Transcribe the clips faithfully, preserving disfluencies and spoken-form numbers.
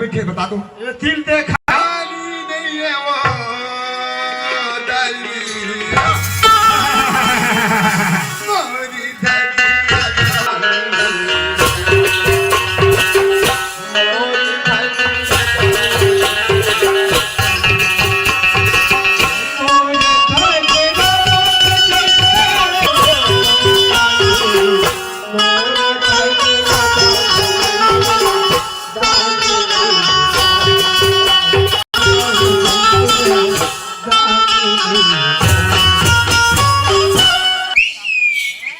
के बता दो। ये दिल देखा।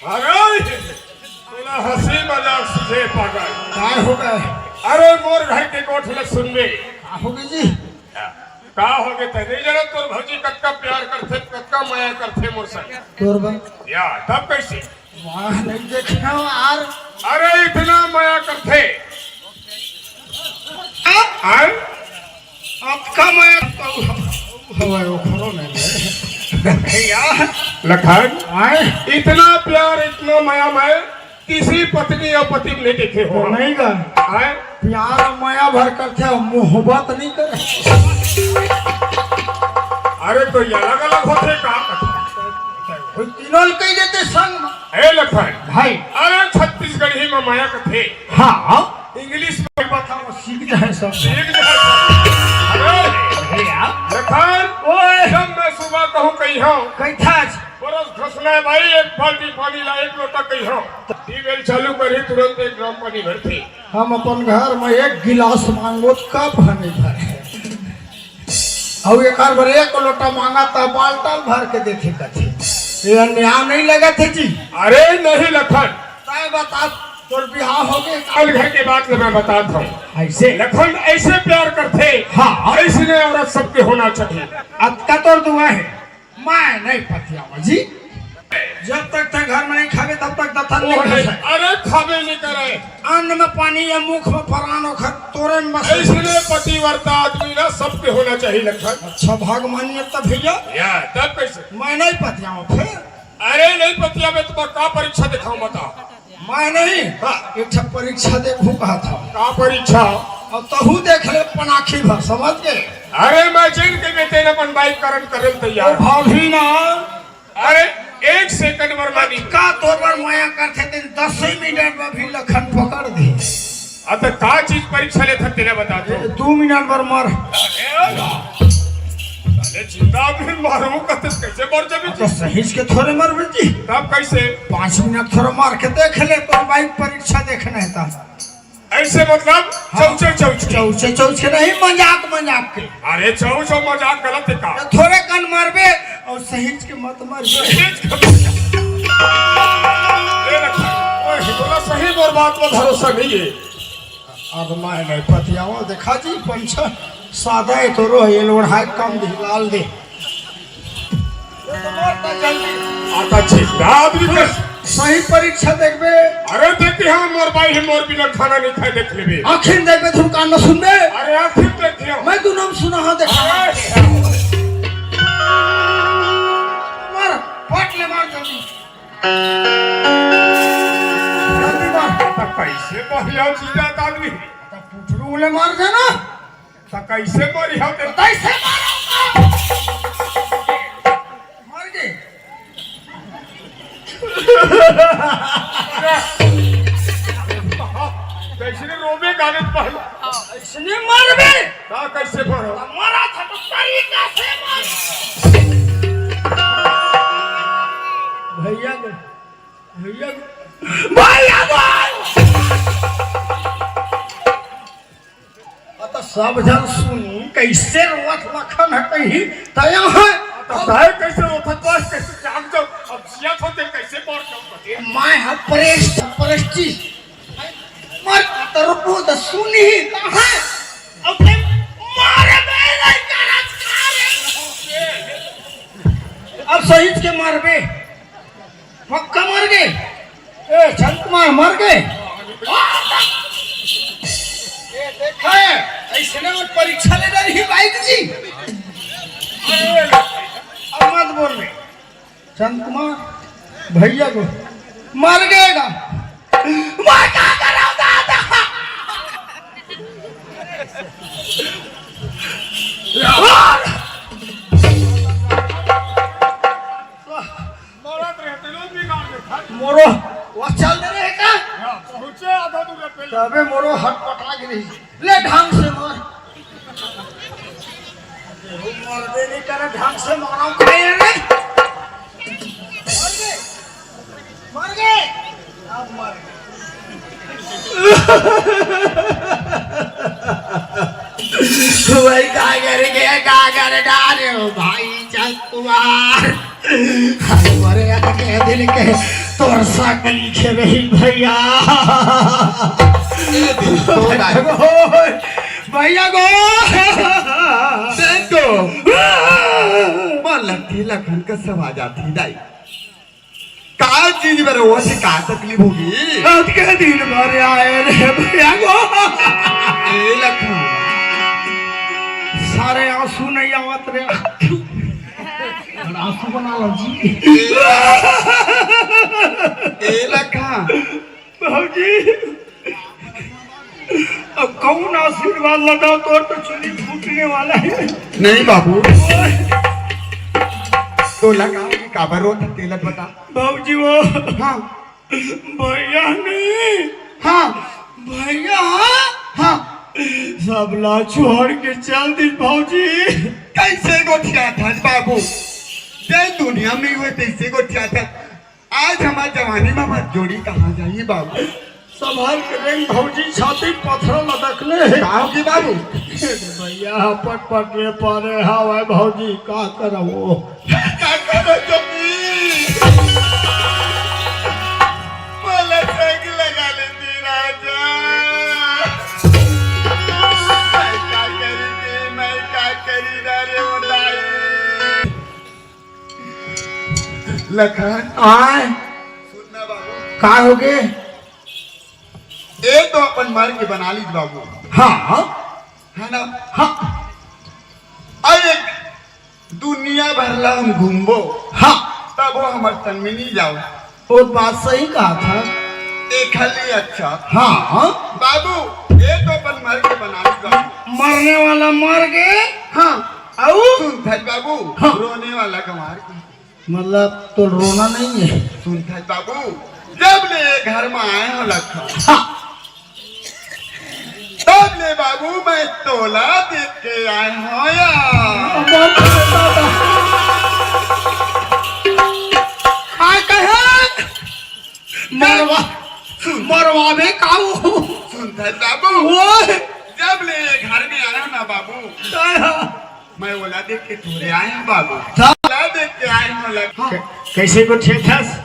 अरे, तोला हंसी मजाक सीखे पागल। काय हो गए? अरे, मोर घर के गोठ ल सुनबे। का हो गए जी? का हो गए? तैं नहीं जाना तोर भौजी कतका प्यार करथे, कतका मया करथे मोर संग। तोर बा? या, तब कैसे? वाह, नहीं देखे हो यार। अरे, इतना मया करथे। आय? आपका मया तो हवा ओखरो नहीं है। यार। लखन, आय? इतना प्यार, इतना मया मैं किसी पत्नी या पति में नहीं देखे हो। तो नहीं गा। आय? प्यार मया भर करथे, मोहब्बत नहीं करे। अरे, तो ये अलग-अलग होथे का? कोई तीनों ल कह देते संग में। ए लखन। भाई। अरे, छत्तीसगढ़ी में मया कथे। हाँ। English में बताओ, सीख जाए सब। सीख जाए। अरे, भैया। लखन, ओए। जब मैं सुबह कहूँ कही हूँ। कही था आज। बरस घसना है भाई, एक बाल्टी पानी ला, एक लोटा कही हूँ। Tubewell चालू करी, तुरंत एक ड्रम पानी भरथे। हम अपन घर में एक गिलास मांगो, तो कप हमें भरे। अउ एकर बर एक लोटा मांगा, त बाल्टा भर के देथे कथे। ये अन्याय नहीं लगत है जी? अरे नहीं लखन। तय बता, तोर बिहाव हो गए? कल घर के बात ल मैं बतात हूँ। ऐसे? लखन ऐसे प्यार करथे, हाँ। ऐसने औरत सबके होना चाहिए। अतका तोर दुआ है। मैं नहीं पतियावा जी। जब तक तैं घर में नहीं खाबे, तब तक दतन नहीं खाए। अरे खाबे नहीं करे। अन्न में पानी या मुख में परान ओखर तोरे में बस। ऐसने पतिव्रता आदमी ना सबके होना चाहिए लखन। अच्छा, भगवान ने तब भैया। या, तब कैसे? मैं नहीं पतियावा फिर। अरे नहीं पतियाबे तो का परीक्षा दिखाऊं बता। मैं नहीं, हाँ। एक ठा परीक्षा देखूं कहा था। का परीक्षा? अब तहू देख ले अपन आँखी भर, समझ गए? अरे मैं जेल के बेटे न अपन बाइक करंट करे ल तैयार। ओ भाभी ना। अरे एक सेकंड बर मानी। का तोर बर मया करथे तेन दस ही मिनट में भी लखन पकड़ दे। अब तो का चीज परीक्षा लेथन तेला बता दो। ए, दू मिनट बर मर। अरे जिंदा भी मारू कते कैसे मर जाबे तो जी? सहीज के थोड़े मरबे जी। तब कैसे? पाँच मिनट थोड़ा मार के देख ले, तो बाइक परीक्षा देखना है ता। ऐसे मतलब हाँ। चौचे चौचे। चौचे चौचे नहीं, मजाक मजाक के। अरे चौचो मजाक गलत है का? तो थोड़े कन मरबे और सहीज के मत मरबे। सहीज के मत। ए लखन, ओए, तोला सही मोर बात में भरोसा नहीं है। अब मैं नहीं पतियावा, देखा जी, पंच सादा है तो रो, ये लोढ़ा कम दे, लाल दे। आता छिपा आदमी के सही परीक्षा देखबे। अरे देखते हाँ, मोर बाई है, मोर बिना खाना नहीं खाए, देख लेबे। आँखिन देखबे, तुम कान में सुनबे। अरे आँखिन देखते हाँ। मैं तू नाम सुना हाँ, देखा। अरे। मार, पट ले मार जल्दी। जल्दी मार। तो कैसे बढ़िया चीज आता आदमी? तो पुटरू ले मार देना। तो कैसे मरी हो तेरे? कैसे मारो? मर गए। कैसे रोबे गाने पहले? इसने मर गए। का कैसे मरो? तो मरा था तो तरीका से मर। भैया को, भैया को, भैया को। अत सब झन सुनी, कैसे रोवत लखन है कहीं, तया है। अत तय कैसे रोवत बस, कैसे जान जाओ, अब जिया थो ते कैसे मर जाओ बते? मैं है प्रेस्ट, प्रेस्टी। मर तो रुको तो सुनी, कहाँ? अब ते मारे बे नहीं करत, का रे? अब सहीज के मारबे। पक्का मर गए। ए, चंद कुमार मर गए। ए, देखा है, ऐसने में परीक्षा ले रही बाइक जी। अब मत बोल रहे। चंद कुमार, भैया को मर गएगा। मैं क्या कर रहा हूँ दादा? मरत रहते लोग बिगाड़ देता। मोरो वो चल दे रहे का? हाँ, पहुँचे आधा दूर पे। तबे मोरो हट पटा गिरी। ले ढंग से मार। मरबे नहीं करे, ढंग से मारो, खाए रे। मर गए, मर गए। अब मर गए। भाई का करे के, का करे डारे हो भाई चंद कुमार। हाय मरे आके दिल के तोर सागली खेबे ही भैया। भैया गो। देख तो। मां लखन लखन का सब आ जाती दाई। का चीज बर वो से का तकलीफ होगी? आज के दिन भर आए रे भैया गो। ए लखन। सारे आंसू नहीं आवत रे। और आंसू बना लो जी। ए लखन। बाबूजी, अब कौन आशीर्वाद लगाओ, तोर तो चुनी फूटने वाला है। नहीं बाबू, तो लगाओ कि काबर रोत तेलत बता। बाबूजी वो हाँ। भैया नहीं। हाँ। भैया। हाँ। सबला छोड़ के चल दी बाबूजी। कैसे गोठिया था बाबू, जय दुनिया में हुए तैसे गोठिया था। आज हमार जवानी में मत जोड़ी कहाँ जाही बाबू? संभाल के रेंग भौजी, छाती पथरा लटकले हे। का होगी बाबू? भैया, पट पट ले पारे हवय भौजी, का करवो? का करो जोगी? बोले साइकिल लगा लेती राजा। मैं का करी थी, मैं का करी रे उदाई। लखन। आय। सुनना बाबू। का होगे? ए तो अपन मर के बना लीज बाबू। हाँ। है ना? हाँ। अब एक दुनिया भर ला हम घूमबो। हाँ। तब वो हमर संग में नहीं जाओ। वो बात सही कहा था। एक हली अच्छा। हाँ। बाबू, ए तो अपन मर के बना लीज बाबू। मरने वाला मर गए। हाँ। अउ? सुन था बाबू, हाँ। रोने वाला गंवार के। मतलब, तो रोना नहीं है? सुन था बाबू, जब ले घर में आए हो लखन, हाँ। तब ले बाबू मैं तोला देख के आए हो यार। का कहे? मरवा, सुन। मरवा में काऊ। सुन था बाबू, ओए। जब ले घर में आए हो ना बाबू, आया। मैं ओला देख के तोरे आए हूँ बाबू। हाँ। ओला देख के आए हूँ लग-, हाँ। क-, कैसे गोठियाथस?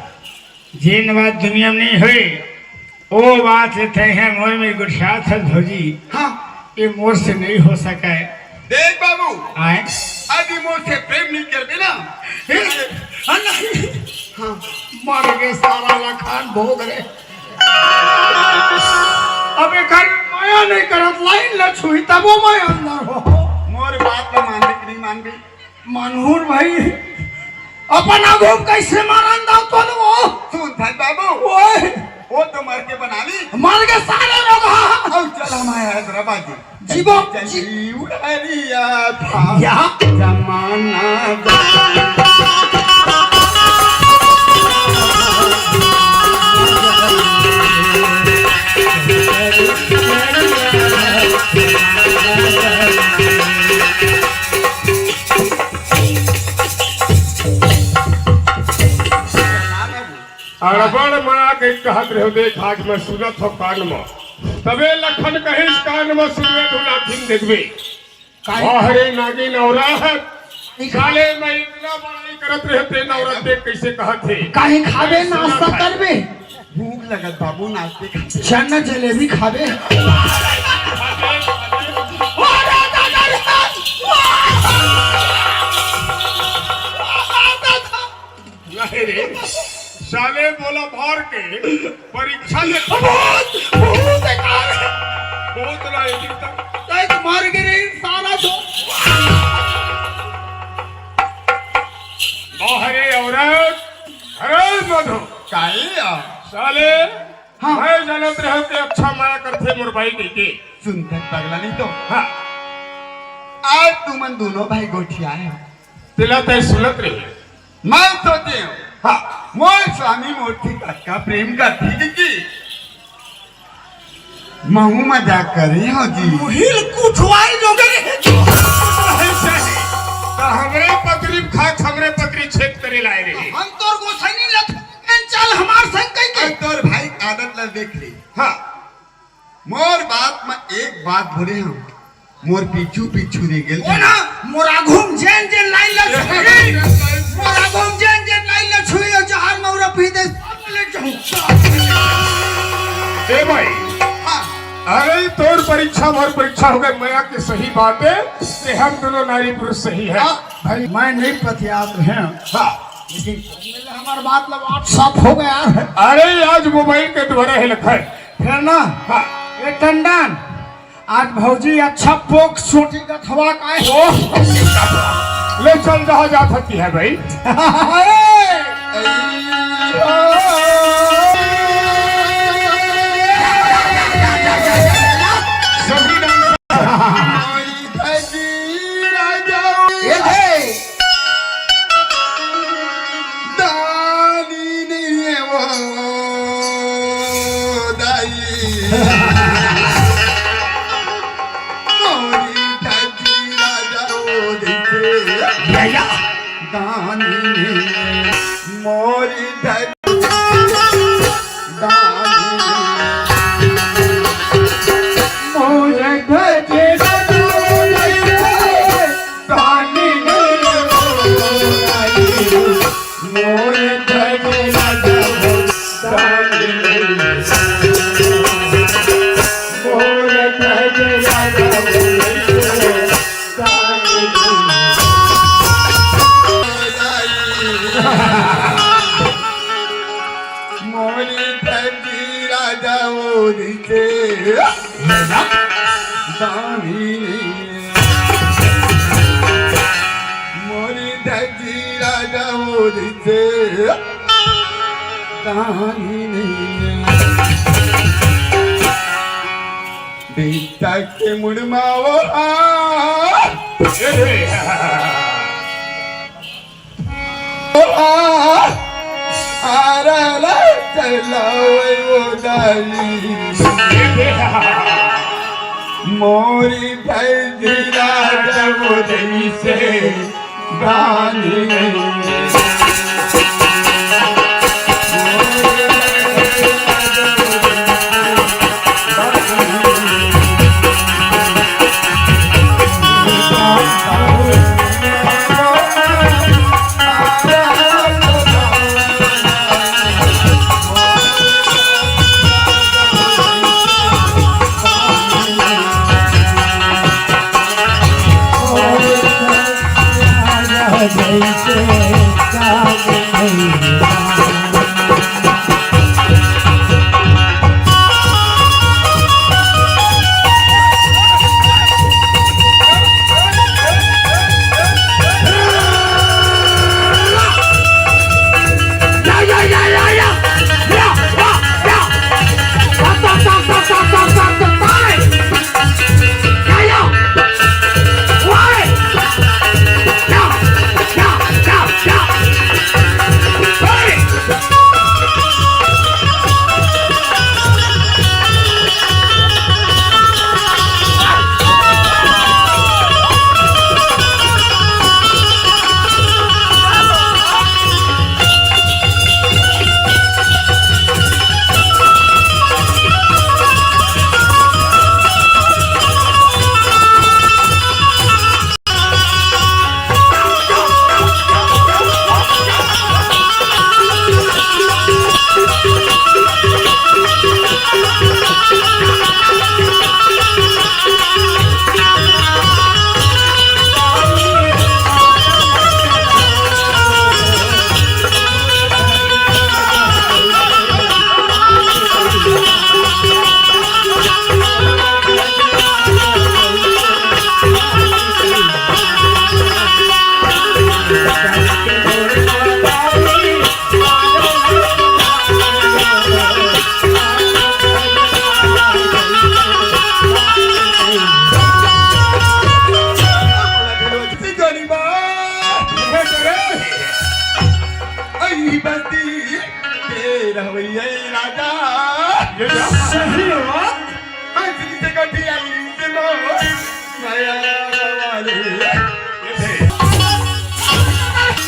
जेन बात दुनिया में नहीं होए, ओ बात लेते हैं मोर में गोठियाथस भौजी। हाँ। ये मोर से नहीं हो सके। देख बाबू, आए? अभी मोर से प्रेम नहीं करबे ना। ए, हाँ, नहीं। हाँ। मर गए सारा लखन भोग रे। अब एकर माया नहीं करत, लाइन ल छुई, तबो मैं अंदर हो। मोर बात ल मानबे कि नहीं मानबे? मानहूर भाई, अपन आगू कैसे मारन दाव तो वो? सुन धन बाबू। ओए। वो तो मर के बना ली। मर के सारे लोग, हाँ। अब चल हमारे हैदराबाद जी। जीवो, चल जी। जीव हरिया था। या। जमाना अड़बड़ मना के कहत रहो, देख आज मैं सुनत हो कान में। तबे लखन कहिस कान में सुनबे तो नाथिन देखबे। काहे? वाह रे नागिन औरत, साले मैं इतना बड़ाई करत रहते न औरत देख कैसे कहत हे। काहे खाबे, नाश्ता करबे? भूख लगत बाबू, नाश्ते खाते। चना जलेबी खाबे? नहीं रे, साले बोला मार के परीक्षा ले। बहुत, बहुत बेकार है। बहुत ना एक दिन तक। देख, मर गे रे साला जो। बाहरे औरत, अरे मधु। काहे आ? साले, हाँ। मैं जानत रहे कि अच्छा का करथे मोर बाई कहिके। सुनथन पगला नहीं तो। हाँ। आज तुमन दोनों भाई गोठियाए हो। तेला तय सुनत रहे। मैं सोचे हूँ, हाँ। मोर स्वामी मोर से कतका प्रेम करथे कि महू मजाक करे हो जी। मुहिल कुठवाई जोगे रहे। सही, सही। तो हमरे पतरी खाक हमरे पतरी छेद करे लाए रहे। हम तोर गोसाई नहीं लत, चल हमार संग कहिके। अब तोर भाई आदत ला देख ले। हाँ। मोर बात में एक बात बोले हम, मोर पीछू पीछू रे गेल। ओ ना, मोर आघू म जेन जेन लाइन ला छुई, मोर आघू म जेन जेन लाइन ला छुई, ओ जहर मौरा पी दे, सब ले जाऊं। ए भाई, हाँ। अरे तोर परीक्षा मोर परीक्षा हो गए, मया के सही बात है कि हम दोनों नारी पुरुष सही है। हाँ। भाई, मैं नहीं पतियात रहे। हाँ। लेकिन हमार बात ला WhatsApp हो गया है। अरे आज मोबाइल के द्वारा है लखन। फिर ना, हाँ। ए टंडन, आज भौजी अच्छा पोक सोटी का खवा का है। ओह, ले चल, जहाँ जा सकती है भाई। सभी डांसर। ए भाई। दानी नहीं है वो दाई। मोरी धरती राजा वो जैसे या, या। दानी नहीं है मोरी धरती। मोरी धरती राजा ओरी के दानी। मोरी धरती राजा ओरी के दानी। बीता के मुड़माओ आ। मोरी भैया जब जैसे गानी।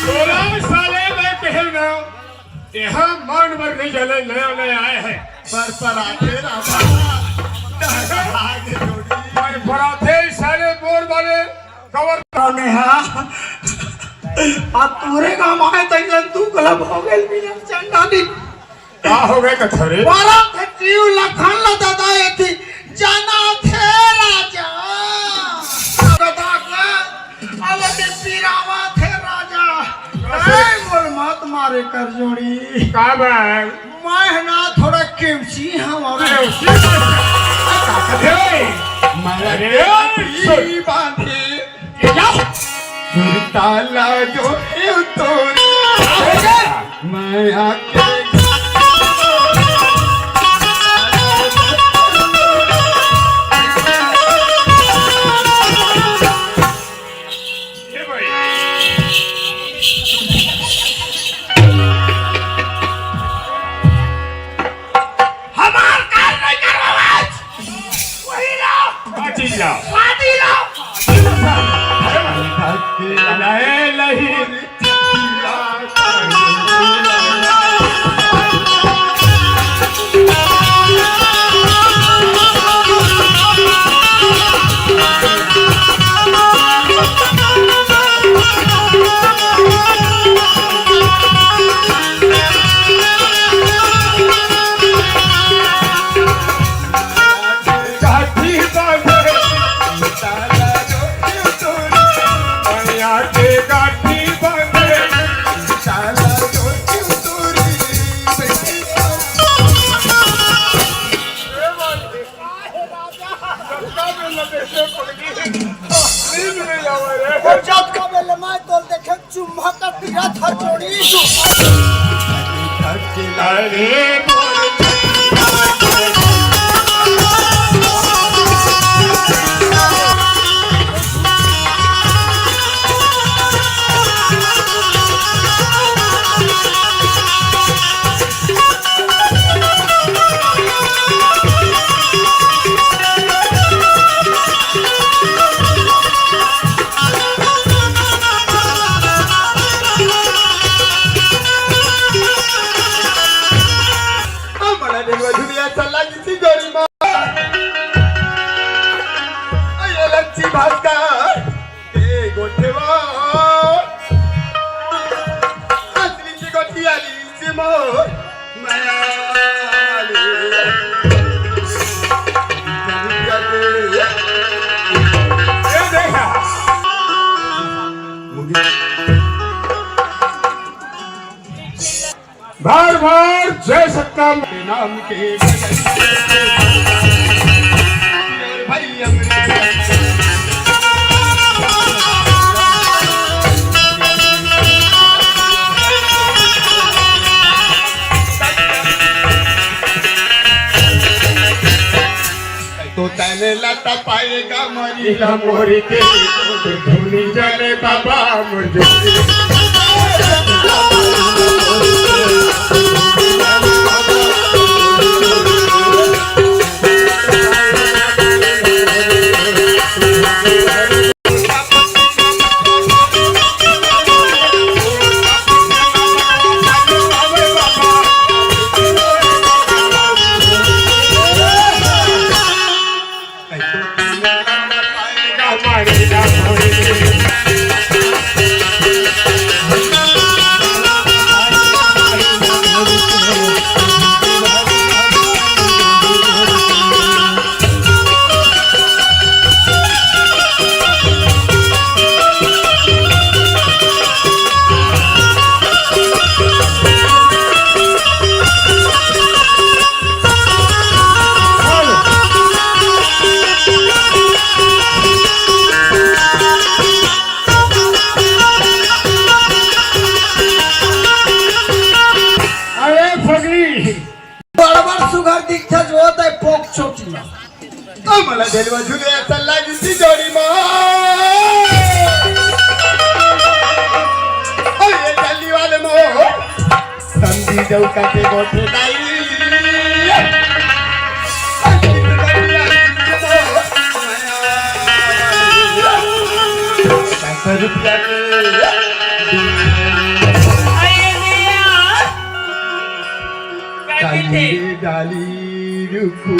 तोला साले मैं कहूं ना, यहाँ मान बर नहीं जाने, नया नया आया है। पर पर आते राजा, आगे जोड़ी। पर पर आते साले बोल वाले कवर। कौन है? हाँ, अब पूरे गांव आए तो इधर तू गलब हो गए, बिना चंडाली। का हो गए कथरे? परत हे जीव लखन ला दादा एती, जाना थे राजा। दादा का, अब ते पिरावा थे राजा। ए, बोल मत मारे कर जोड़ी। का बा? मैं ना थोड़ा केवची हूँ। केवची? ए, मैं अरे, सुन। बांधी। क्या? ताला जो क्यों तोरी मैं आके हमार कार नहीं करवावत। वही ला। का चीज ला? शादी ला। नहीं, नहीं। और जब का बेले मैं तोल देखे चुम्मा का पीरा था जोड़ी। अरे बड़ा दिन में दुनिया चला किसी गोरी माँ। ये लच्छी भास्कर, ये गोठेवा। असली की गोठियाली से मोर। बार बार जय सतनाम नाम के। भाई अमृत तो तने लता पाएगा मरी ला मोरी के, धुनी जाने बाबा मुझे। अरे फगली। बड़ बड़ सुघर दिखथे जो तै पोक चोटी ला। तो मला झेलवा झुले असल लागिसी जोड़ी मा। ओ ये जल्दी वाले मो। समझी जाऊ का के गोठे दाई। रुपया के अरे भैया, का काली कहिथे? रे डाली रुकू।